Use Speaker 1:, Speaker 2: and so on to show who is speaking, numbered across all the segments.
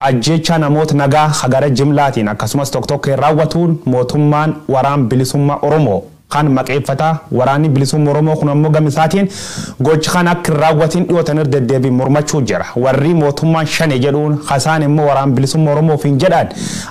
Speaker 1: Ajjeechaa namoota nagaa hagara jimlaatiin akkasumas tokko tokko raawwatuun mootummaan waraan bilisummaa Oromoo kan maqeeffataa. Waraanni bilisummaa Oromoo kun ammoo gama isaatiin gocha kan akka hin raawwatiin dhiyootan irra deddeebiin mormachuu jira. Warri mootummaan shane jedhuun hasaan immoo waraan bilisummaa Oromoof hin jedhan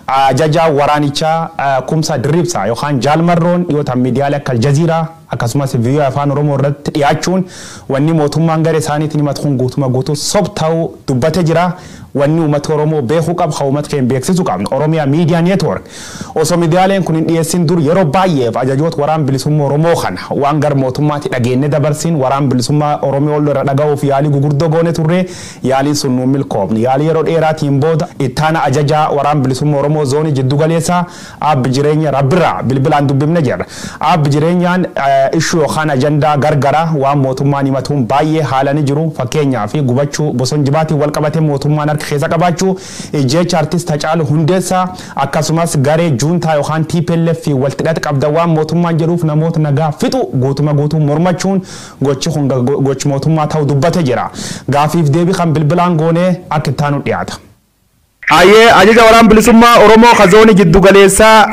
Speaker 1: ajajaa waraanichaa Kumsaa Dirriibsaa yookaan Jaalmarroon dhiyootan miidiyaalee akka Aljaziiraa akkasumas viiyoo afaan Oromoo irratti dhiyaachuun wanni mootummaan gara isaaniitiin himatu kun guutuma guutuu sob ta'uu dubbatee jira. Wanni uummata Oromoo beekuu qabu, haa uummata keenya beeksisuu qabnu. Oromiyaa Miidiyaa Neetwoork osoo miidiyaaleen kun hin dhiyeessin dur yeroo baay'eef ajajoota waraan bilisummaa Oromoo kana waan gara mootummaatti dhageenye dabarsin waraan bilisummaa Oromoo irra dhaga'uuf yaalii gugurdoo goone turre, yaaliin sun nuun milkoofne. Yaalii yeroo dheeraatiin booda ittaana ajajaa waraan bilisummaa Oromoo zoonii jiddu galeessaa Abbi Jireenya Rabbirraa bilbilaan dubbifne jirra. Abbi Jireenyaan ishuu yookaan ajandaa gargaraa waan mootummaan himatuun baay'ee haalanii jiru, fakkeenyaa fi gubachuu boson jibaatiin wal qabate mootummaan harka keessa qabaachuu, jecha artist Hacaaluu Hundeessaa akkasumas garee juuntaa yookaan TPLF walitti hidhata qabda waan mootummaan jedhuuf namoota nagaa fixu guutuma guutuu mormachuun gochi kun gochi mootummaa ta'uu dubbate jira. Gaafiif deebii kan bilbilaan goonee akka itti aanu dhiyaata. Ayyee, ajaja waraan bilisummaa Oromoo kazoonii jiddu galeessaa,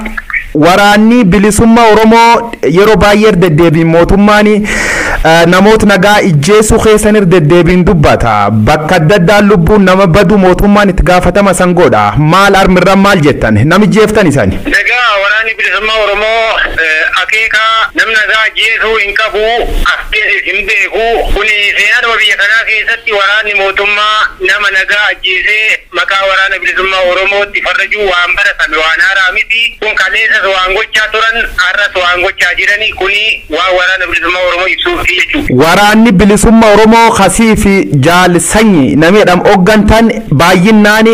Speaker 1: waraanni bilisummaa Oromoo yeroo baay'ee deddeebiin mootummaan namoota nagaa ijjeessuu keessan irra deddeebiin dubbata. Bakka adda addaan lubbuun nama badu mootummaan itti gaafatama san godha. Maal armirra maal jettan? Nama ijjeeftan isani?
Speaker 2: Egaa waraanni bilisummaa Oromoo akeeka namni nagaa ajjeesuu hin qabu, ajjeesis hin beeku. Kuni seenaadhuma biyya kanaa keessatti waraanni mootummaa nama nagaa ajjeesee maqaa waraana bilisummaa Oromootti farrajuu waan baratame, waan haaraa miti. Kun kaleessas waan gochaa turan, har'as waan gochaa jirani. Kuni waan waraana bilisummaa Oromoo ibsuufi jechuudha.
Speaker 1: Waraanni bilisummaa Oromoo kasii fi jaal sanyi namni jedhamu hooggantan baay'inaan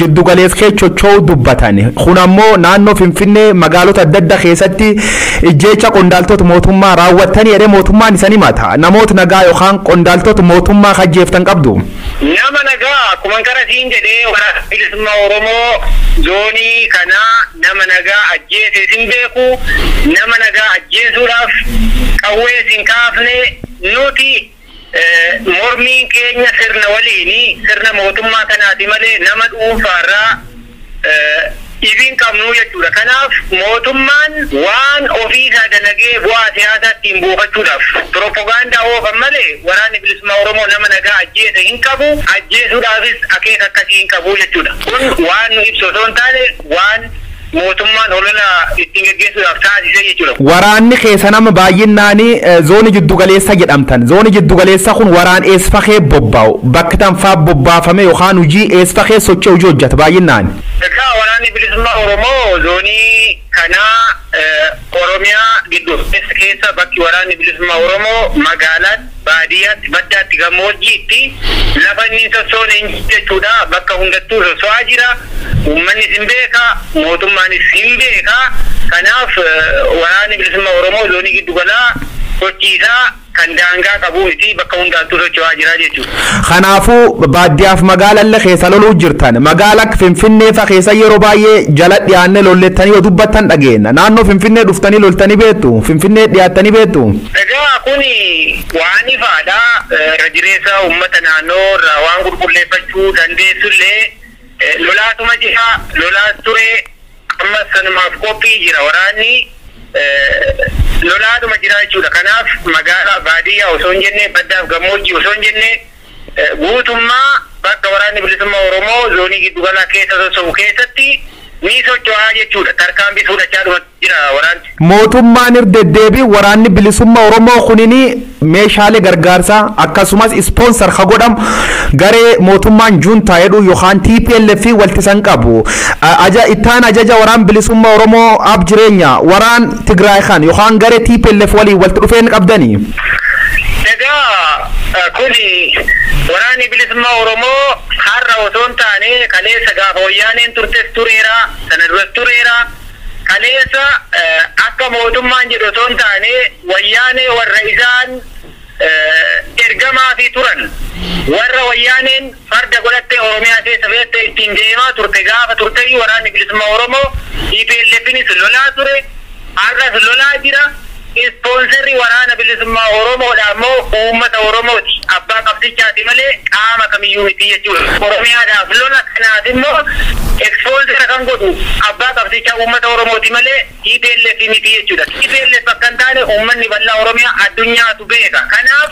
Speaker 1: jiddu galeessa kee socho'uu dubbatan. Kun ammoo naannoo Finfinnee magaalota adda addaa keessatti ijjeecha qondaaltota mootummaa raawwattanii jedhee mootummaan isaan himata. Namoota nagaa yookaan qondaaltota mootummaa kajjeeftan qabdu?
Speaker 2: Nama nagaa akkuma kara siin jedhee waraana bilisummaa Oromoo zoonii kanaa nama nagaa ajjeese sin beeku, nama nagaa ajjeesuudhaaf qawwee sin kaafne. Nuti mormiin keenya sirna waliini, sirna mootummaa kanaati malee nama dhuunfaarraa dhibiin qabnu jechuudha. Kanaaf mootummaan waan ofiisaa dalagee bu'aa siyaasaa ittiin buufachuudhaaf piroopagaandaa oofan malee waraanni bilisummaa Oromoo nama nagaa ajjeese hin qabu, ajjeesuudhaafis akeeka akkasii hin qabu jechuudha. Kun waan nu ibsu osoo hin taane waan mootummaan holola ittiin geggeessuudhaaf taasise jechuudha.
Speaker 1: Waraanni keessa nama baay'inaan zoonii jiddu galeessa jedhamtan. Zoonii jiddu galeessa kun waraan eessfakee bobba'u? Bakka tanfaa bobbaafame yookaan hojii eessfakee socho'u hojii hojjeta baay'inaan?
Speaker 2: Egaa waraanni bilisummaa Oromoo zoonii kanaa Oromiyaa giddu keessa bakki waraanni bilisummaa Oromoo magaalaatti, baadiyyaatti, baddaatti, gammoojjiitti lafa inni sossoone hin jiru jechuudha. Bakka hundattuu sosso'aa jira. Uummannis hin beeka, mootummaanis hin beeka. Kanaaf waraanni bilisummaa Oromoo zoonii giddu galaa sochiisaa kan daangaa qabuu miti, bakka hundaattuu socho'aa jira jechuudha.
Speaker 1: Kanaafuu baadiyyaaf magaalallee keessa loluu jirtan. Magaala akka Finfinnee fa keessa yeroo baay'ee jala dhiyaannee lollettanii yoo dubbattan dhageenya. Naannoo Finfinnee dhuftanii loltanii beektu? Finfinnee dhiyaattanii beektu?
Speaker 2: Egaa kuni waan ifaadha. Irra jireessa uummata naannoo irraa waan qulqulleeffachuu dandeessullee lolaatuma jira, lolaas ture, ammas sanumaaf qophii jira waraanni. Lolaadhuma jira jechuudha. Kanaaf magaalaa baadiyyaa osoo hin jenne, baddaaf gammoojjii osoo hin jenne, guutummaa bakka waraanni bilisummaa Oromoo zoonii giddugalaa keessa socho'u keessatti ni socho'aa jechuudha. Tarkaanfii fudhachaa dhuma jira waraanni.
Speaker 1: Mootummaan irra deddeebii waraanni bilisummaa Oromoo kunini meeshaalee gargaarsaa akkasumas ispoonsar ka godhamu garee mootummaan juuntaa jedhu yookaan TPLF waltisan qabu. Aja ittaan ajaja waraan bilisummaa Oromoo ab jireenya waraan Tigraay kan yookaan garee TPLF waliin walitti dhufeen qabdanii?
Speaker 2: Egaa kuni waraanni bilisummaa Oromoo har'a osoo hin taane kaleessa gaafa wayyaaneen turtes tureera, sana duras tureera. Kaleessa akka mootummaan jedhu osoo hin taane wayyaanee warra isaan ergamaa fi turan, warra wayyaaneen farda godhattee Oromiyaa keessa fe'attee ittiin deemaa turte gaafa turte waraanni bilisummaa Oromoo TPLFnis lolaa ture, har'as lolaa jira. Ispoonsarri waraana bilisummaa Oromoodha immoo uummata Oromooti. Abbaa qabsichaati malee qaama kamiyyuu miti jechuudha. Oromiyaadhaaf lola kanaaf immoo ispoonsara kan godhu abbaa qabsichaa uummata Oromooti malee TPLF miti jechuudha. TPLF akka hin taane uummanni bal'aa Oromiyaa addunyaatu beeka. Kanaaf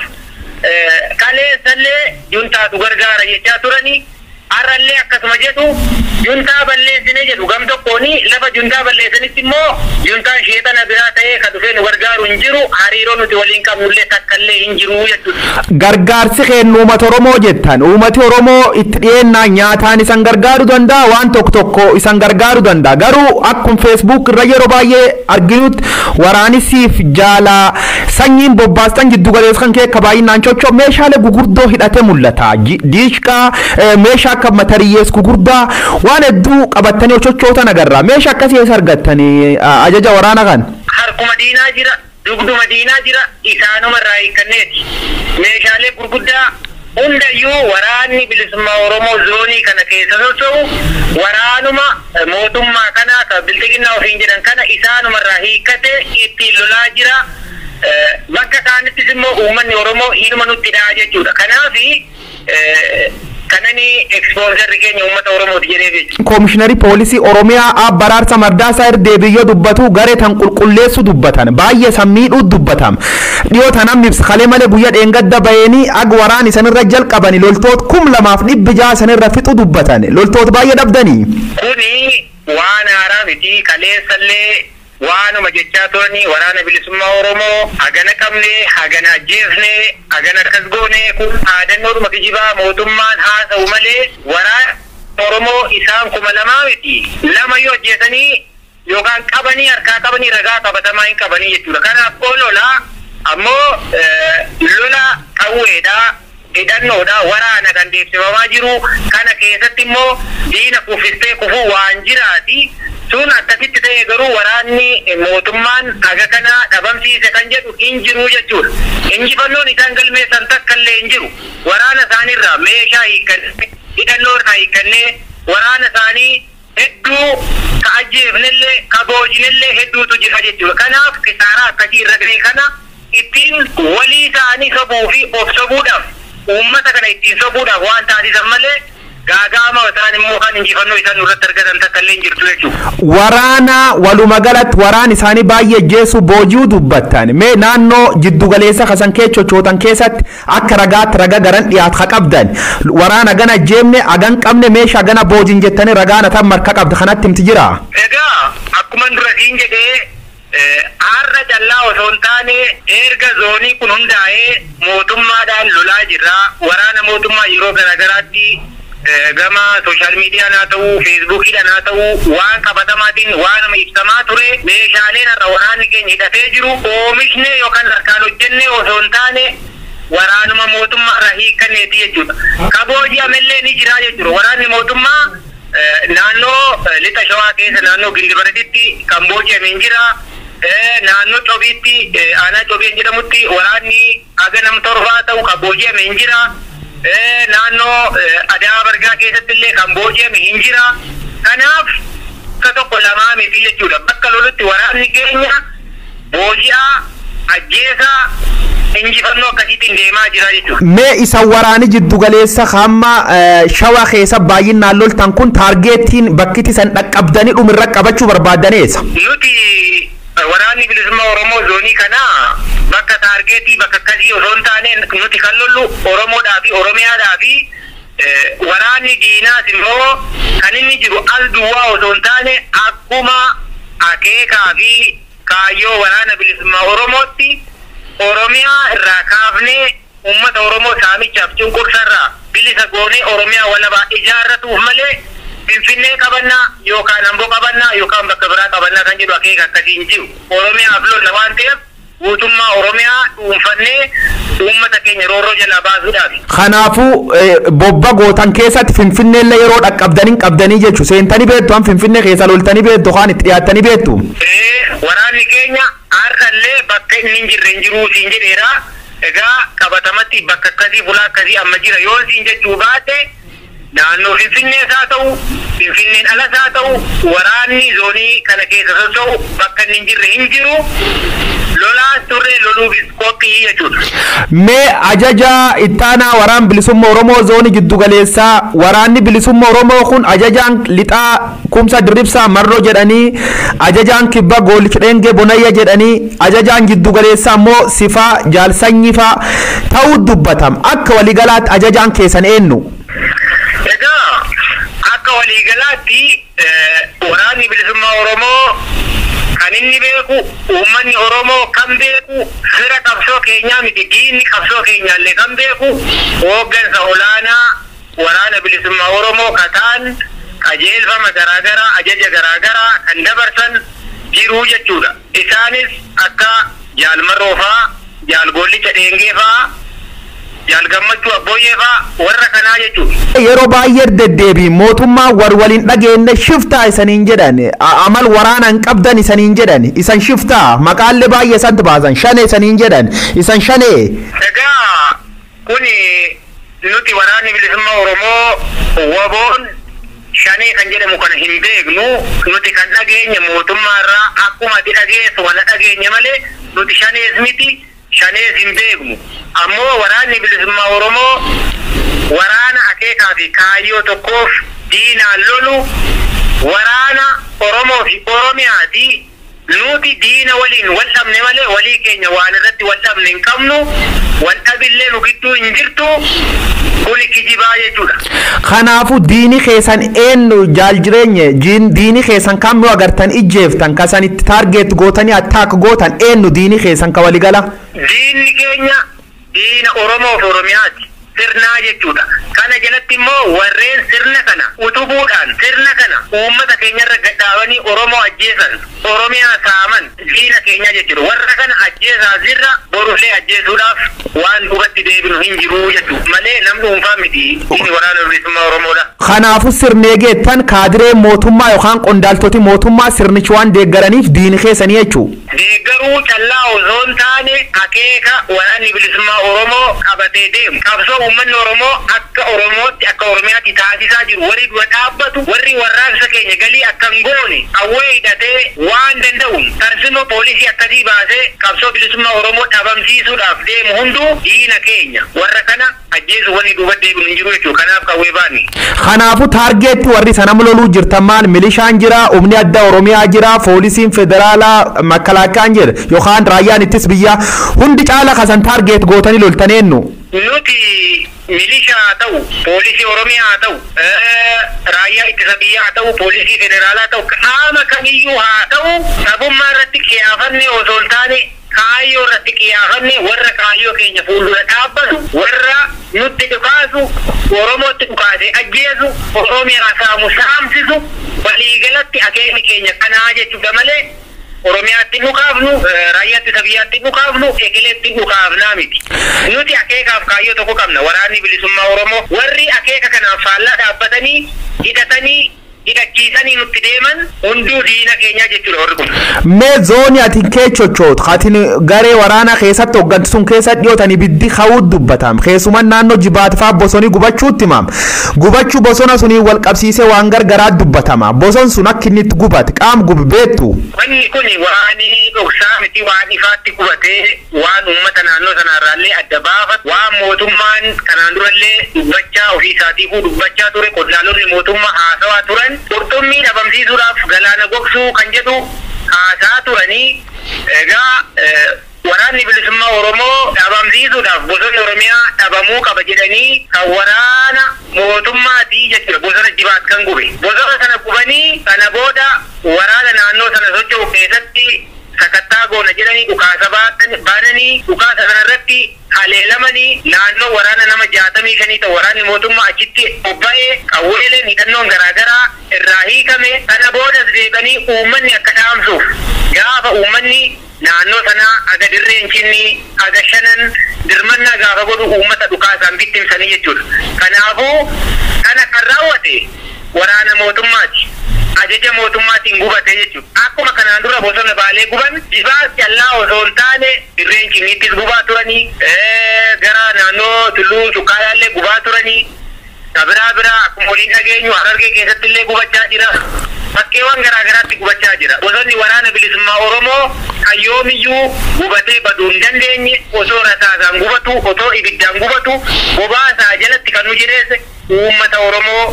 Speaker 2: kaleessallee juntaatu gargaara jechaa turanii har'allee akkasuma jedhu juntaa balleessine jedhu gam tokkooni lafa juntaa balleessanitti immoo juntaan sheexana biraa ta'ee kan dhufee nu gargaaru hin jiru, hariiroo nuti waliin qabnullee takkallee hin jiru jechuudha.
Speaker 3: Gargaarsi kennu uummata Oromoo jettan, uummati Oromoo itti dhiyeennaa nyaataan isan gargaaruu danda'a, waan tokko tokko isan gargaaruu danda'a. Garuu akkuma Facebook irra yeroo baay'ee arginutti waraanisiif jaala sanyiin bobbaastan jiddu galeessa kan kee akka baay'inaan chochoo meeshaalee gugurdoo hidhatee mul'ata. Diishqaa, meeshaa akka matariyyees gugurdaa waan hedduu qabattanii sochootan agarra. Meeshaa akkasii eessa argattanii ajaja waraana kan?
Speaker 2: Harkuma diinaa jira, dugduma diinaa jira, isaanuma irraa hiikkanneeti. Meeshaalee gurguddaa hundayyuu waraanni bilisummaa Oromoo zoonii kana keessa socho'u waraanuma mootummaa kana kan bilxiginnaa ofiin jedhan kana isaanuma irraa hiikkatee ittiin lolaa jira. Bakka isaanittis immoo uummanni Oromoo hinuma nutti dha'a jechuudha. Kanaafi kanani ekspoonsarri keenya uummata Oromooti jedhee jechuudha.
Speaker 3: Koomishinari poolisii Oromiyaa Abbaa Araarsa Mardaasaa Irdeebiyyoo dubbatu garee tan qulqulleessu dubbatan baay'ee sammiidhuu dubbatam. Dhiyoo tanaan ibsa kalee malee guyyaa dheengadda baheenii ag waraan isanirra jalqabani loltoota 2600 isanirra fixu dubbatan loltoota baay'ee dhabdanii.
Speaker 2: Kuni waan haaraa miti, kaleessallee waanuma jechaa turanii waraana bilisummaa Oromoo hagana qabne, hagana ajjeefne, hagana akkas goone, kun dhaadannoodhuma kijibaa mootummaan haasa'u malee waraana Oromoo isaan 2000 miti. Lama yoo ajjeesanii yookaan qabanii harkaa qabanii ragaa qabatamaa hin qabanii jechuudha. Kanaaf olola ammoo lola qawweedha, hidhannoodha, waraana kan deemsifamaa jiru kana keessatti immoo diina kuffistee kufuu waan jiraati. Sun akkasitti ta'e garuu waraanni mootummaan haga kana dhabamsiise kan jedhu hin jiru jechuudha. Injifannoon isaan galmeessan takka illee hin jiru. Waraana isaaniirraa meeshaa hiikkannee, hidhannoo irraa hiikkannee, waraana isaanii hedduu ka ajjeefnellee ka boojinellee hedduutu jira jechuudha. Kanaaf kisaaraa akkasii irra ga'e kana ittiin walii isaanii sobuu fi of sobuudhaaf uummata kana ittiin sobuudhaaf waan taasisan malee gaagaama isaan immoo kan injifannoo isaan nurratti argatan takka illee hin jirtu jechuudha.
Speaker 3: Waraana walumaa galatti waraan isaanii baay'ee jeessu booji'uu dubbattan. Mee naannoo jiddugaleessa kasan kee chochootan keessatti akka ragaatti raga garan dhiyaatu ha qabdan. Waraana gana jeemne hagan qabne meeshaa gana boojin jettanii ragaan atan marka qabda kanatti himti jira.
Speaker 2: Egaa akkuma dura siin jedhee har'a callaa osoo hin taane erga zoonii kun hundaa'ee mootummaadhaan lolaa jirra. Waraana mootummaa yeroo garaagaraatti gama sooshaal miidiyaan haa ta'u, feesbuukiidhaan haa ta'u, waan qabatamaatiin waan ibsamaa ture meeshaaleen har'a waraanni keenya hidhatee jiru oomishne yookaan harkaan hojjenne osoo hin taane waraanuma mootummaa irraa hiikkanneeti jechuudha. Kabooji'amellee ni jira jechuudha. Waraanni mootummaa naannoo lixa shawaa keessa naannoo Gindibiratitti kan booji'ame hin jira. Naannoo Cobiitti aanaa Cobiin jedhamutti waraanni haga nam torbaa ta'u kan booji'ame hin jira. Naannoo Adaa Bargaa keessatti illee kan booji'ame hin jira. Kanaaf akka tokko lamaa miti jechuudha. Bakka lolutti waraanni keenya booji'aa, ajjeesaa, injifannoo akkasiitiin deemaa jira jechuudha.
Speaker 3: Mee isa waraani jiddugaleessa hamma shawaa keessa baay'inaan loltan kun taargeettiin bakkitti san dhaqqabdanii dhumirra qabachuu barbaadaneessa.
Speaker 2: Nuti waraanni bilisummaa Oromoo zoonii kanaa bakka taargeetii bakka akkasii osoo hin taane nuti kan lollu Oromoodhaa fi Oromiyaadhaa fi waraanni diinaas immoo kan inni jiru al duwwaa osoo hin taane akkuma akeekaa fi kaayyoo waraana bilisummaa Oromootti Oromiyaa irraa kaafnee uummata Oromoo saamichaaf cunqursarraa bilisa goonee Oromiyaa walabaa ijaarratuuf malee Finfinnee qabannaa yookaan Amboo qabannaa yookaan bakka biraa qabannaa kan jedhu akeeka akkasii hin jiru. Oromiyaaf lolla waan ta'eef guutummaa Oromiyaa dhuunfannee uummata keenya roorroo jalaa baasuudhaaf.
Speaker 3: Kanaafuu bobba gootan keessatti Finfinneellee yeroo dhaqqabdanii qabdanii jechuudha. Seentanii beektu han Finfinnee keessa loltanii beektu kaan itti dhiyaattanii beektu.
Speaker 2: Waraanni keenya har'allee bakka inni hin jirre hin jiruu siin jedheera. Egaa qabatamatti bakka akkasii fuula akkasii amma jira yoo siin jechuu baate naannoo Finfinnees haa ta'u, Finfinneen alas haa ta'u, waraanni zoonii kana keessa socho'u bakka inni hin jirre hin jiru. Lolaas turre, loluufis qophii jechuudha.
Speaker 3: Mee ajaja ittaanaa waraan bilisummaa Oromoo zoonii giddugaleessaa, waraanni bilisummaa Oromoo kun ajajaan lixaa Kumsa Dirribsaa Marroo jedhanii, ajajaan kibba Goolicha Dheengee Bonayya jedhanii, ajajaan giddugaleessaa immoo Sifaa Jaalsanyii faa ta'uu dubbatam. Akka waliigalaatti ajajaan keessan eenyu?
Speaker 2: Egaa akka waliigalaatti waraanni bilisummaa Oromoo kan inni beeku, uummanni Oromoo kan beeku, fira qabsoo keenyaa miti, diinni qabsoo keenyaallee kan beeku, hooggansa olaanaa waraana bilisummaa Oromoo kataan qajeelfama garaagaraa, ajaja garaagaraa kan dabarsan jiruu jechuudha. Isaanis akka Jaal Marroo faa, Jaal Goollicha Dheengee faa, Jaal Gammachuu Abbooyyee faa, warra kanaa jechuudha.
Speaker 3: Yeroo baay'ee deddeebiin mootummaa war waliin dhageenye shiftaa isaniin jedhan, amal waraana hin qabdan isaniin jedhan, isan shiftaa maqaallee baay'ee isantu baasan, shane isaniin jedhan, isan shanee.
Speaker 2: Egaa kuni nuti waraanni bilisummaa Oromoo waboon shanee kan jedhamu kana hin beeknu. Nuti kan dhageenye mootummaa irraa akkuma ati dhageessu kana dhageenye malee nuti shanees miti, shanees hin beeknu. Ammoo waraanni bilisummaa Oromoo waraana akeekaa fi kaayyoo tokkoof diinaan lolu, waraana Oromoo fi Oromiyaati. Nuti diina waliin wal dhabne malee walii keenya waan irratti wal dhabne hin qabnu, wal dhabillee nu gidduu hin jirtu, kuni kijibaa jechuudha.
Speaker 3: Kanaafuu diini keessan eenyu, jaal Jireenye? Diini keessan kam yoo agartan ijjeeftan, kasan itti target gootanii attack gootan eenyu, diini keessan ka waligala?
Speaker 2: Diinni keenya diina Oromoo fi Oromiyaati. Sirnaa jechuudha. Kana jalatti immoo warreen sirna kana utubuudhaan sirna kana uummata keenyarra gadhaabanii Oromoo ajjeesan, Oromiyaa saaman diina keenya jechuudha. Warra kana ajjeesaa jirra, borullee ajjeesuudhaaf waan duubatti deebinu hin jiru jechuudha. Malee namni dhuunfaa miti diinni waraana bilisummaa Oromoodha.
Speaker 3: Kanaafuu sirnee geettan kaadiree mootummaa yookaan qondaaltoti mootummaa sirnichi waan deeggaraniif diini keessanii jechuudha.
Speaker 2: Deeggaruu callaa osoo hin taane akeeka waraanni bilisummaa Oromoo qabatee deemu. Qabsoo uummanni Oromoo akka Oromootti, akka Oromiyaatti taasisaa jiru warri dura dhaabbatu, warri warraaqsa keenya galii akka hin goone qawwee hidhatee waan danda'uun tarsimoo poolisii akkasii baasee qabsoo bilisummaa Oromoo dhabamsiisuudhaaf deemu hunduu diina keenya. Warra kana ajjeesu wanni duuba deebinu hin jiru jechuudha. Kanaaf qawwee baanne.
Speaker 3: Kanaafuu target warri sana loluu jirtan maal? Milishaan jira, humni addaa Oromiyaa jira, poolisiin federaalaa, makalaakaan jira yookaan raayyaan ittis biyyaa, hundi caala kasan target gootanii loltan eenyu?
Speaker 2: Nuti milishaa haa ta'u, poolisii Oromiyaa haa ta'u, raayyaa ittisa biyyaa haa ta'u, poolisii federaalaa haa ta'u, qaama kamiyyuu haa ta'u, sabummaa irratti qiyaafanne osoo hin taane kaayyoo irratti qiyaafanne, warra kaayyoo keenya fuuldura dhaabbatu, warra nutti dhukaasu, Oromootti dhukaasee ajjeesu, Oromiyaa saamu saamsisu, waliigalatti akeekni keenya kanaa jechuudha malee Oromiyaatti dhukaafnu, raayyaa ittisa biyyaatti dhukaafnu, eegaleetti dhukaafnaa miti. Nuti akeekaaf kaayyoo tokko qabna. Waraanni bilisummaa Oromoo warri akeeka kanaaf faallaa dhaabbatanii hidhatanii hidhachiisanii nutti deeman hunduu diina keenyaa jechuudha warri kun.
Speaker 3: Mee zoonii ati kee chochootu ati garee waraanaa keessatti hooggantu sun keessa dhiyootan ibiddi ka'uu dubbatam. Keessumaa naannoo Jibaat fa'aa bosonii gubachuutti himam. Gubachuu bosona sunii wal qabsiisee waan gargaraa dubbatama. Boson sun akka inni itti gubate qaam gube beektu.
Speaker 2: Wanni kun waan dhoksaa miti, waan ifaatti gubatee, waan uummata naannoo sanaarraallee adda baafatu, waan mootummaan kanaan durallee dubbachaa ofii isaatiifuu dubbachaa ture, qondaalonni mootummaa haasawaa turan, qurxummii dhabamsiisuudhaaf galaana gogsuu kan jedhu haasaa turanii. Egaa waraanni bilisummaa Oromoo dhabamsiisuudhaaf bosonni Oromiyaa dhabamuu qaba jedhanii kan waraana mootummaatii jechuudha bosona Jibaat kan gube. Bosona sana gubanii sana booda waraana naannoo sana socho'u keessatti sakattaa goona jedhanii dhukaasa baananii, dhukaasa sana irratti haleelamanii, naannoo waraana nama 65 ta'u waraanni mootummaa achitti bobba'ee qawweeleen hidhannoon garaagaraa irraa hiikame. Sana boodas deebi'anii uummanni akka dhaamsuuf gaafa uummanni naannoo sanaa aga dirreen cinni aga shanan dirmannaa gaafa godhu uummata dhukaasaan bittimsanii jechuudha. Kanaafuu kana kan raawwate waraana mootummaati. Ajaja mootummaatiin gubate jechuudha. Akkuma kanaan dura bosona Baalee guban, Jibaat callaa osoo hin taane dirreen cinniittis gubaa turanii, gara naannoo Tulluu Cuqqaalaallee gubaa turanii. Biraa biraa akkuma waliin dhageenyu Harargee keessatti illee gubachaa jira. Bakkeewwan garaa garaatti gubachaa jira. Bosonni waraana bilisummaa Oromoo kan yoomiyyuu gubatee baduu hin dandeenye, osoo rasaasaan gubatu, otoo ibiddaan gubatu, bobaasaa jalatti kan nu jireesse uummata Oromoo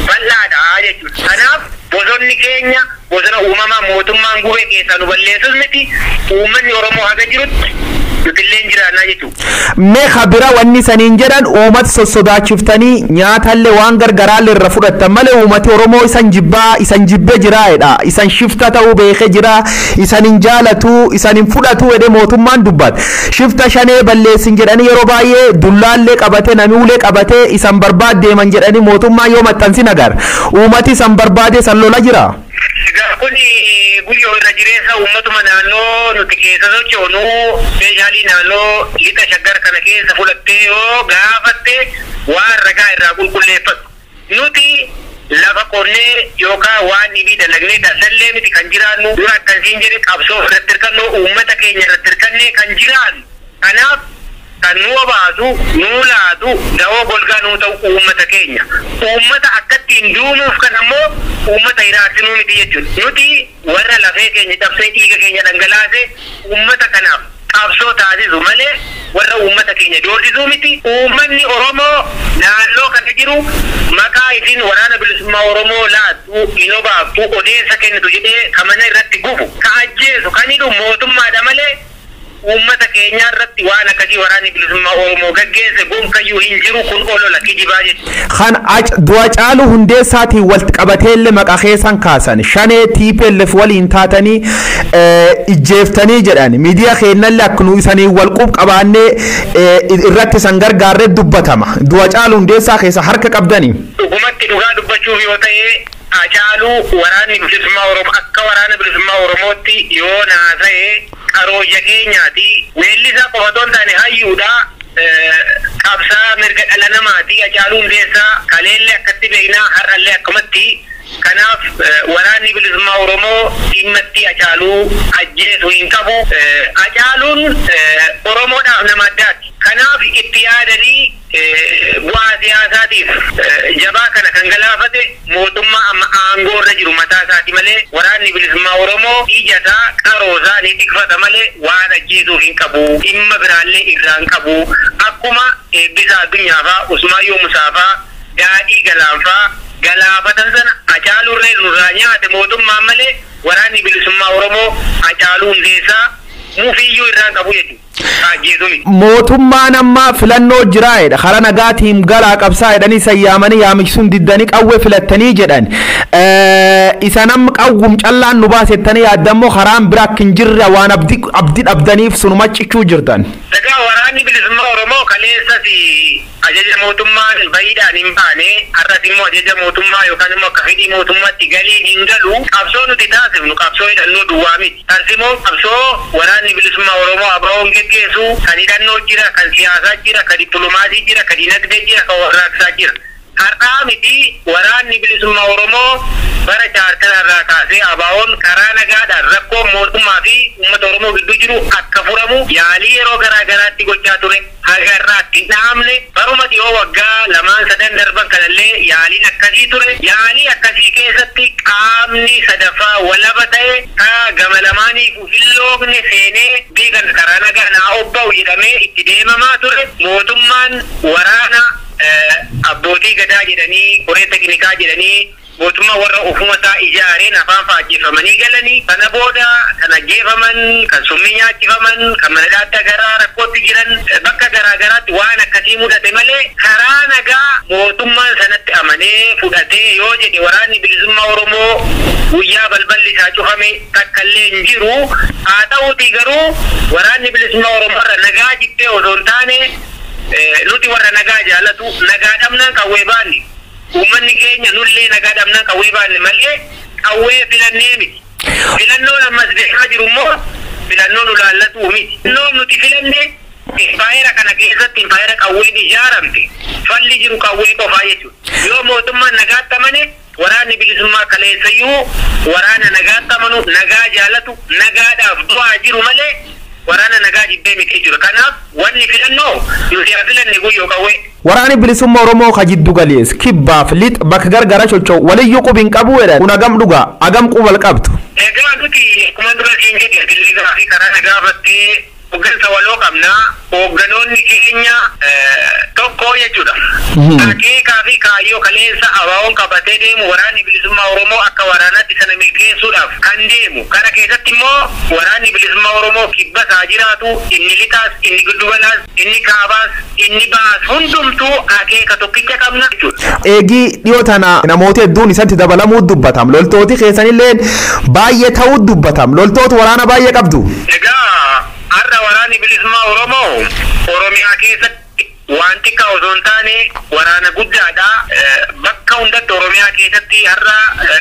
Speaker 2: bal'aadha jechuudha. Kanaaf bosonni keenya bosona uumamaa mootummaan gubee keessaa nu balleessus miti, uummanni Oromoo haga jirutti nutillee hin jiraannaa jechuudha.
Speaker 3: Mee kabira wanni saniin jedhan uummata sossodaachiftanii nyaatallee waan gargaraallee irra fudhattan malee uummati Oromoo isan jibbaa isan jibbee jiraadha. Isan shifta ta'uu beekee jira. Isan hin jaalatu, isan hin fudhatu jedhee mootummaan dubbata. Shifta shanee balleessin jedhanii yeroo baay'ee dullaallee qabatee namni ulee qabatee isan barbaad deeman jedhanii mootummaan yoo maxxansin agarra. Uummati isan barbaade isan lola jira.
Speaker 2: Egaa kun guyyoo irra jireessa uummatuma naannoo nuti keessa sochoonu, meeshaalee naannoo lixa Shaggar kana keessa fudhattee yoo gaafatte waan ragaa irraa qulqulleeffatu. Nuti lafa qonnee yookaan waan dhibii dalagnee daldallee miti kan jiraannu, dura akkasiin jedhe qabsoo irratti hirkannoo uummata keenya irratti hirkannee kan jiraannu. Kanaaf kan nu obaasu, nu laatu, dawoo golgaa nuu ta'u uummata keenya. Uummata akkattiin duumuuf kan ammoo uummata hiraarsinuu miti jechuudha. Nuti warra lafee keenya cabsee dhiiga keenya dhangalaase uummata kanaaf qabsoo taasisu malee warra uummata keenya doorsisuu miti. Uummanni Oromoo naannoo kana jiru maqaa isin waraana bilisummaa Oromoo laattu, hin obaaftu, odeessa kennitu jedhee kan mana irratti gubu, ka ajjeesu, kan hidhu mootummaadha malee uummata keenya irratti waan akkasii waraanni bilisummaa Oromoo gaggeesse gonkayyuu hin jiru, kun olola kijibaa jechuudha.
Speaker 3: Kan du'a Caaluu Hundeessaatiin walitti qabateellee maqaa keessan kaasan shanee TPLF waliin taatanii ijjeeftanii jedhan, miidiyaa keenyallee akka nu isanii wal qub qabaannee irratti isan gargaarree dubbatama. Du'a Caaluu Hundeessaa keessa harka qabdanii.
Speaker 2: Dhugumatti dhugaa dubbachuuf yoo ta'e, Hacaaluu waraanni bilisummaa Oromoo akka waraana bilisummaa Oromootti yoo naasa'e qarooyya keenyaati. Weellisaa qofa otoo hin taane hayyuudha. Qabsaa mirga dhala namaati. Hacaaluu Hundeessaa kaleellee akkatti beeknaa, har'allee akkumatti. Kanaaf waraanni bilisummaa Oromoo dhimma itti Hacaaluu ajjeesu hin qabu. Hacaaluun Oromoodhaaf nama addaati. Kanaaf itti yaadanii bu'aa siyaasaatiif jabaa kana kan galaafate mootummaa amma aangoo irra jiru mataa isaati malee waraanni bilisummaa Oromoo ija isaa qaroo isaa ni tikfata malee waan ajjeesuuf hin qabu. Dhimma biraallee irraa hin qabu. Akkuma Eebbisaa Addunyaa fa'aa, Usmaayyoo Musaa fa'aa, Daadhii Galaan fa'aa galaafatan sana Hacaaluu irree nurraa nyaate mootummaan malee waraanni bilisummaa Oromoo Hacaaluu Hundeessaa mufiiyyuu irraa hin qabu jechuudha. Ajjeesuu miti.
Speaker 3: Mootummaan amma filannoo jiraa jedha. Karaa nagaatiin galaa qabsaa jedhanii sayyaamanii yaamisuun diddanii qawwee filattanii jedhan. Isa namni qawwum callaan nu baasettanii yaaddammoo karaan bira akka hin jirre waan abdii dhabdaniif sunuma cichuu jirtan.
Speaker 2: Egaa waraanni bilisummaa Oromoo kaleessas ajaja mootummaan bahiidhaan hin baane, har'as immoo ajaja mootummaa yookaan immoo akka fedhii mootummaatti galii hin galu. Qabsoo nuti taasifnu qabsoo hidhannoo duwwaa miti. Tarsimoo qabsoo waraanni bilisummaa Oromoo ABO'n geggeessu kan hidhannoo jira, kan siyaasaa jira, kan dippiloomaasii jira, kan dinagdee jira, kan warraaqsaa jira. Har'aa miti, waraanni bilisummaa Oromoo bara chaartara irraa kaasee ABO'n karaa nagaadhaan rakkoo mootummaa fi uummata Oromoo gidduu jiru akka furamu yaalii yeroo garaa garaatti gochaa ture. Haga irraatti hin dhaamne, baruma dhiyoo waggaa lamaan sadan darban kanallee yaaliin akkasii ture. Yaalii akkasii keessatti qaamni sadaffaa walaba ta'e ka gama lamaaniif hin loogne seenee biyya kana karaa nagaa naa obba'u jedhamee itti deemamaa ture. Mootummaan waraana abbootii gadaa jedhanii, koree teknikaa jedhanii, mootummaa warra ofuma isaa ijaareen afaan faajjeffamanii galanii, kana booda kan ajjeefaman, kan summii nyaachifaman, kan mana adda garaa rakkootti jiran, bakka garaa garaatti waan akkasii mudate malee karaa nagaa mootummaan sanatti amanee fudhatee yoo jedhe waraanni bilisummaa Oromoo guyyaa balballi isaa cufame takkallee hin jiru. Haa ta'uutii garuu waraanni bilisummaa Oromoo irra nagaa jibbee osoo hin taane, nuti warra nagaa jaalatu, nagaa dhabnaan qawwee baanne. Uummanni keenya nullee nagaa dhabnaan qawwee baanne malee qawwee filannee miti. Filannoon ammas deemaa jiru immoo filannoo nu laallatu miti. Filannoon nuti filanne impaayera kana keessatti impaayera qawween ijaaramte, falli jiru qawwee qofaa jechuudha. Yoo mootummaan nagaatti amane, waraanni bilisummaa kaleessayyuu waraana nagaatti amanu, nagaa jaalatu, nagaadhaaf du'aa jiru malee waraana nagaa jibbee miti jiru. Kanaaf wanni filannoo nuti haa filanne guyyoo qawwee.
Speaker 3: Waraanni bilisummaa Oromoo ka jiddu galees kibbaaf lixa bakka gargara socho'u waliyyuu qubi hin qabu jedhan kun agam dhugaa agam qubal qabdu.
Speaker 2: Egaa nuti akkuma dura siin jedhe bilisa fi karaa nagaa irratti hooggansa waloo qabna. Hoogganoonni keenya tokko jechuudha. Akeekaa fi kaayyoo kaleessa ABO'n qabatee deemu waraanni bilisummaa Oromoo akka waraanaatti sana milkeessuudhaaf kan deemu. Kana keessatti immoo waraanni bilisummaa Oromoo kibbas haa jiraatu, inni lixaas, inni giddugalaas, inni kaabaas, inni baas hundumtuu akeeka tokkicha qabna jechuudha.
Speaker 3: Eegii dhiyoo tana namoota hedduun isatti dabalamuu dubbatam. Loltooti keessanillee baay'ee ta'uu dubbatam. Loltoota waraana baay'ee qabdu.
Speaker 2: Egaa har'a waraanni bilisummaa Oromoo Oromiyaa keessatti waan xiqqaa osoo hin taane waraana guddaadha. Bakka hundatti Oromiyaa keessatti har'a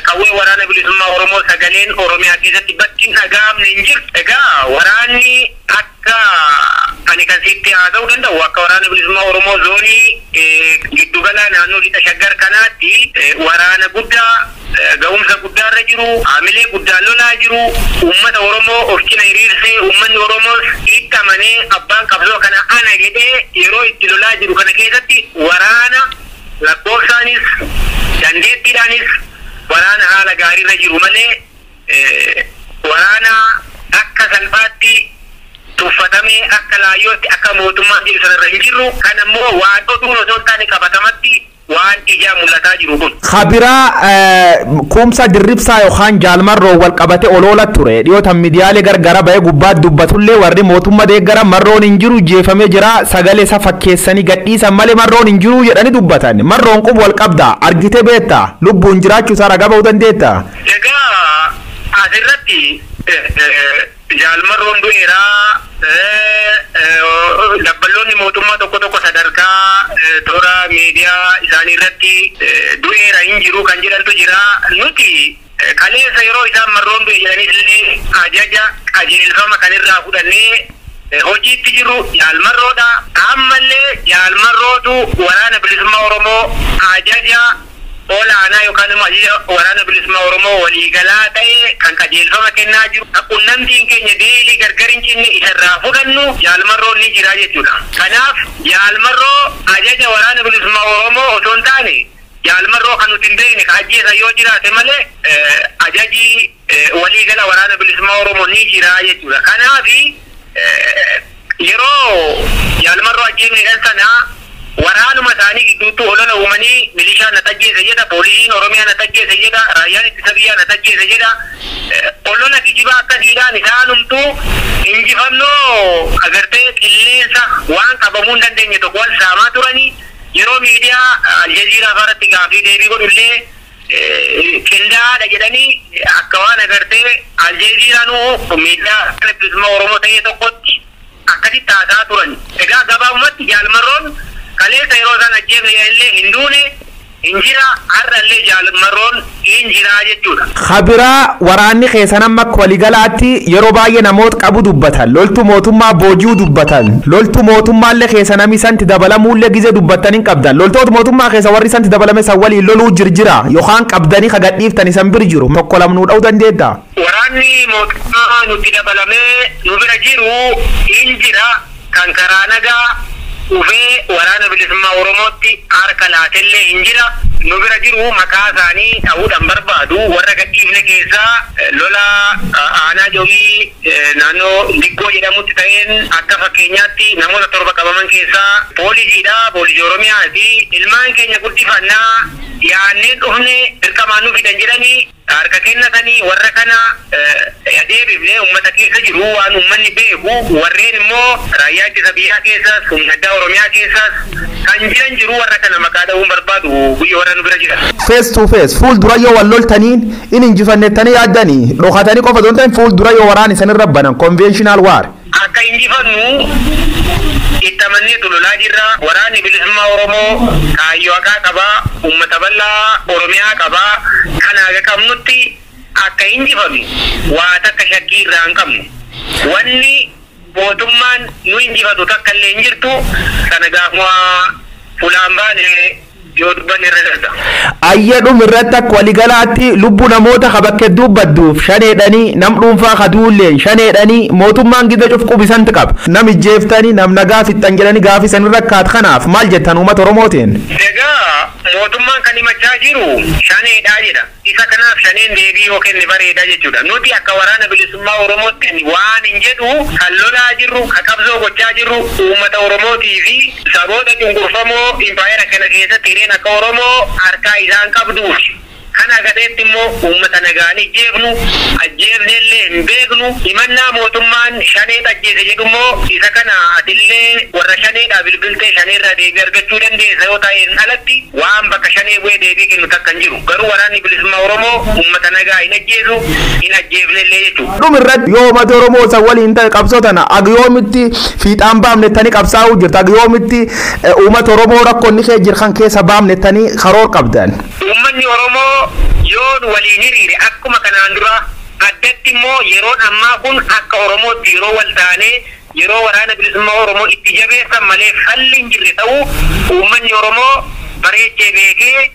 Speaker 2: qawwee waraana bilisummaa Oromoo sagaleen Oromiyaa keessatti bakki hin dhaga'amne hin jirtu. Egaa waraanni akka ani kan sitti haasa'uu danda'u akka waraana bilisummaa Oromoo zoonii giddugala naannoo lixa shaggar kanaatti waraana guddaa ga'umsa guddaarra jiru, haamilee guddaan lolaa jiru, uummata Oromoo of cina hiriirsee uummanni Oromoos itti amanee abbaan qabsoo kana ana jedhee yeroo itti lolaa jiru kana keessatti waraana lakkoofsaanis dandeettiidhaanis waraana haala gaariirra jiru malee waraana akka salphaatti tuffatamee akka laayyootti akka mootummaan jiru sanarra hin jirru. Kan ammoo waan oduun osoo hin taane qabatamatti waan ijaa mul'ataa jiru kun.
Speaker 3: Kabiraa kumsa dirribsaa yookaan jaalmarroo wal qabate oloola ture. Dhiyootan miidiyaalee gargara ba'ee gubbaatti dubbatullee warri mootummaa deeggara marroon hin jiru jeefamee jira sagalee isa fakkeessanii gadhiisan malee marroon hin jiru jedhanii dubbatan. Marroon kun wal qabda argite beekta lubbuun jiraachuu isaa ragaa ba'uu dandeetta.
Speaker 2: Egaa asirratti jaalmarroon du'eeraa dabballoonni mootummaa tokko tokko sadarkaa toora miidiyaa isaanii irratti du'eera hin jiru kan jedhantu jira. Nuti kaleessa yeroo isaan marroon du'e jedhanis illee ajaja qajeelfama kan irraa fudhannee hojiitti jiru jaalmarroodha. Ammallee jaalmarrootu waraana bilisummaa Oromoo ajaja olaanaa yookaan immoo ajaja waraana bilisummaa Oromoo waliigalaa ta'e kan qajeelfama kennaa jiru. Qunnamtiin keenya deelii gargar hin cinne isarraa fudhannu jaalmarroon ni jira jechuudha. Kanaaf jaalmarroo ajaja waraana bilisummaa Oromoo osoo hin taane jaalmarroo kan nuti hin beekne ka ajjeesan yoo jiraate malee ajaji waliigala waraana bilisummaa Oromoo ni jira jechuudha. Kanaaf yeroo jaalmarroo ajjeefne sana waraanuma isaanii gidduutti olola uumanii milishaan na tajjeese jedha, poolisiin Oromiyaa na tajjeese jedha, raayyaan ittisa biyyaa na tajjeese jedha. Olola kijibaa akkasiidhaan isaanumtuu injifannoo agartee qilleensa waan qabamuu hin dandeenye tokko wal saamaa turanii yeroo miidiyaa Aljazeeraa fa'aarratti gaaffii deebii godhullee qindaa'aadha jedhanii akka waan agartee Aljazeeraanuu miidiyaa bilisummaa Oromoo ta'ee tokkotti akkasitti haasaa turan. Egaa gabaabumatti jaalmarroon kaleessa yeroo isaan ajjeefne illee hin duune hin jira, har'a illee jaalmarroon hin jira jechuudha.
Speaker 3: Kabiraa waraanni keessan amma akka waliigalaatti yeroo baay'ee namoota qabu dubbatan, loltuu mootummaa booji'uu dubbatan, loltuu mootummaallee keessa namni isanti dabalamuullee gizee dubbattan hin qabdan. Loltoota mootummaa keessa warri isanti dabalame san waliin loluu jirjira yookaan qabdanii kagadhiiftan isan bir jiru tokko lamnuu dha'uu dandeetta.
Speaker 2: Waraanni mootummaa nutti dabalamee nu bira jiru hin jira kan karaa nagaa dhufee waraana bilisummaa Oromootti harka laatellee hin jira. Nu bira jiru maqaa isaanii dha'uudhaan barbaadu warra gadhiifne keessaa lola aanaa joobii naannoo Diggoo jedhamutti ta'een akka fakkeenyaatti namoota 7 qabaman keessaa poolisiidha, poolisii Oromiyaati. Ilmaan keenya guddifannaa yaanneen dhufne dirqamaan nu fidan jedhanii harka kennatanii warra kana adeebifnee uummata keessa jiru waan uummanni beeku warreen immoo raayyaa ittisa biyyaa keessas humna addaa Oromiyaa keessas kan jiran jiru warra kana maqaa dha'uun barbaadu guyyaa warra nu bira jiran.
Speaker 3: Face to face fuuldura yoo wal loltaniin in injifannettanii yaaddanii dhokatanii qofa osoo hin ta'in fuuldura yoo waraan isanirra banan conventional war.
Speaker 2: Akka injifannu itti amanneetu lolaa jirra. Waraanni bilisummaa Oromoo kaayyoo haqaa qabaa, uummata bal'aa Oromiyaa qabaa. Kana haga qabnutti akka injifannu waa takka shakkii irraa hin qabnu. Wanni mootummaan nu injifatu takka illee hin jirtu. Sana gaafuma fulaan baane yoo dubbanne irra darba.
Speaker 3: Ayyadhum irratti akka waligalaatti lubbuu namoota ka bakkee dubbadduuf shaneedhanii nam dhuunfaa kaduulleen shaneedhanii mootummaan gida cuf qubisanti qaba. Nam ijjeeftanii nam nagaa fixxan jedhanii gaafii san irra kaat kanaaf maal jettan uummata Oromootiin?
Speaker 2: Egaa mootummaan kan himachaa jiru shaneedhaa jedha. Isa kanaaf shaneen deebii yoo kenne bareedaa jechuudha. Nuti akka Waraana Bilisummaa Oromootti waan hin jedhu kan lolaa jirru, kan qabsoo gochaa jirru uummata Oromootii fi saboota cunqurfamoo impaayera kana keessatti hireen akka Oromoo harkaa isaan qabduufi. Kana gateetti immoo uummata nagaan ijjeefnu, ajjeefnellee hin beeknu. Himannaa mootummaan shaneet ajjeese jedhu immoo isa kana atillee warra shaneedhaa bilbiltee shaneerraa deebii argachuu dandeessa yoo ta'een alatti waan bakka shanee bu'ee deebii kennu takka hin jiru. Garuu Waraanni Bilisummaa Oromoo uummata nagaa hin ajjeesu, hin ajjeefnellee jechuudha.
Speaker 3: Dhum irratti yoo uummata Oromoo isa waliin ta'e qabsoo tana agiyoomitti fiixaan baafnettanii qabsaa'uu jirta, agiyoomitti uummata Oromoo rakkoo inni kee jirkan keessa baafnettanii karoor qabdan.
Speaker 2: Uummanni Oromoo yoo waliin hiriire akkuma kanaan dura, addatti immoo yeroon ammaa kun akka Oromootti yeroo wal taanee yeroo Waraana Bilisummaa Oromoo itti jabeessan malee falli hin jirre ta'uu uummanni Oromoo bareechee beekee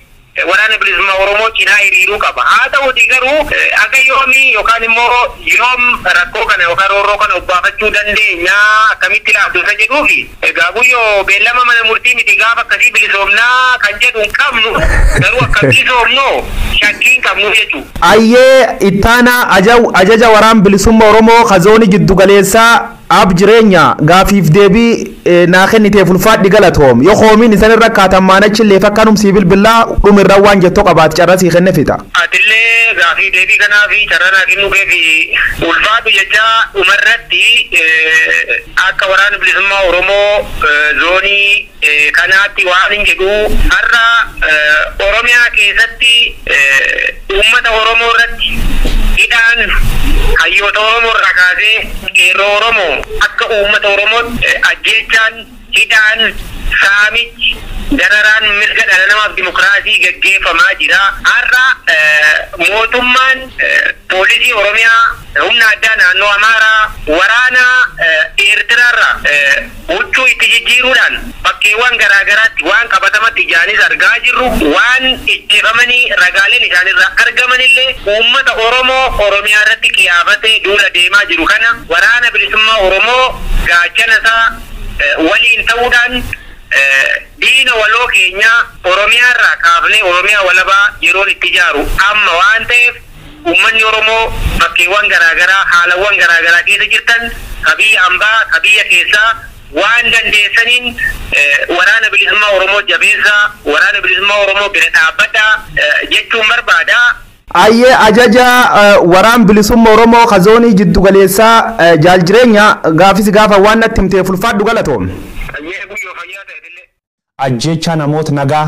Speaker 2: Waraana Bilisummaa Oromoo cinaa hiriiruu qaba. Haa ta'uti garuu akka yoomii yookaan immoo yoom rakkoo kana yookaan roorroo kana obbaafachuu dandeenya, akkamitti laaftu isa jedhuufi, egaa guyyoo beellama mana murtii miti, gaafa akkasii bilisoomnaa kan jedhu hin qabnu, garuu akka bilisoomnu shakkii hin qabnu jechuudha.
Speaker 3: Ayyee, ittaanaa ajaja Waraan Bilisummaa Oromoo kazoonii jiddu galeessaa ab jireenya gaafiif deebii naa kenniteef ulfaadhi, galatoom. Yoo hoomiin isan irra kaatan maanachillee fakkanum sii bilbilaa dhumirra waan jettoo qabaat carra sii kenne fixa.
Speaker 2: Atillee gaafii deebii kanaa fi carra naa kennuu keefi ulfaadhu jecha, dhumarratti akka Waraana Bilisummaa Oromoo zoonii kanaatti waan hin jedhu, har'a Oromiyaa keessatti uummata Oromoo irratti hidhaan, hayyoota Oromoo irraa kaasee qeerroo Oromoo akka uummata Oromootti ajjeechaan, hidhaan, saamichi, dararaan mirga dhala namaaf dimokiraasii gaggeeffamaa jira. Har'a mootummaan poolisii Oromiyaa, humna addaa naannoo Amaaraa, waraana Eertiraarraa huccuu itti jijjiiruudhaan bakkeewwan garaagaraatti waan qabatamatti ijaanis argaa jirru, waan ijjeefamanii ragaaleen isaanirraa argamanillee uummata Oromoo Oromiyaa irratti qiyaafatee duula deemaa jiru kana Waraana Bilisummaa Oromoo gaachana isaa waliin ta'uudhaan diina waloo keenya Oromiyaa irraa kaafnee Oromiyaa walabaa yeroon itti ijaaru amma waan ta'eef, uummanni Oromoo bakkeewwan garaagaraa haalawwan garaagaraa keessa jirtan, ka biyya ambaa, ka biyya keessaa, waan dandeessaniin Waraana Bilisummaa Oromoo jabeessaa, Waraana Bilisummaa Oromoo bira dhaabbadhaa jechuun barbaada.
Speaker 3: Ayyee, ajaja Waraan Bilisummaa Oromoo kazoonii jiddu galeessaa jaal jireenya gaafis gaafa waan natti himteef ulfaadhu, galatoom.
Speaker 2: Ayyee, guyyoo fayyaa ta'e illee.
Speaker 1: Ajjeechaa namoota nagaa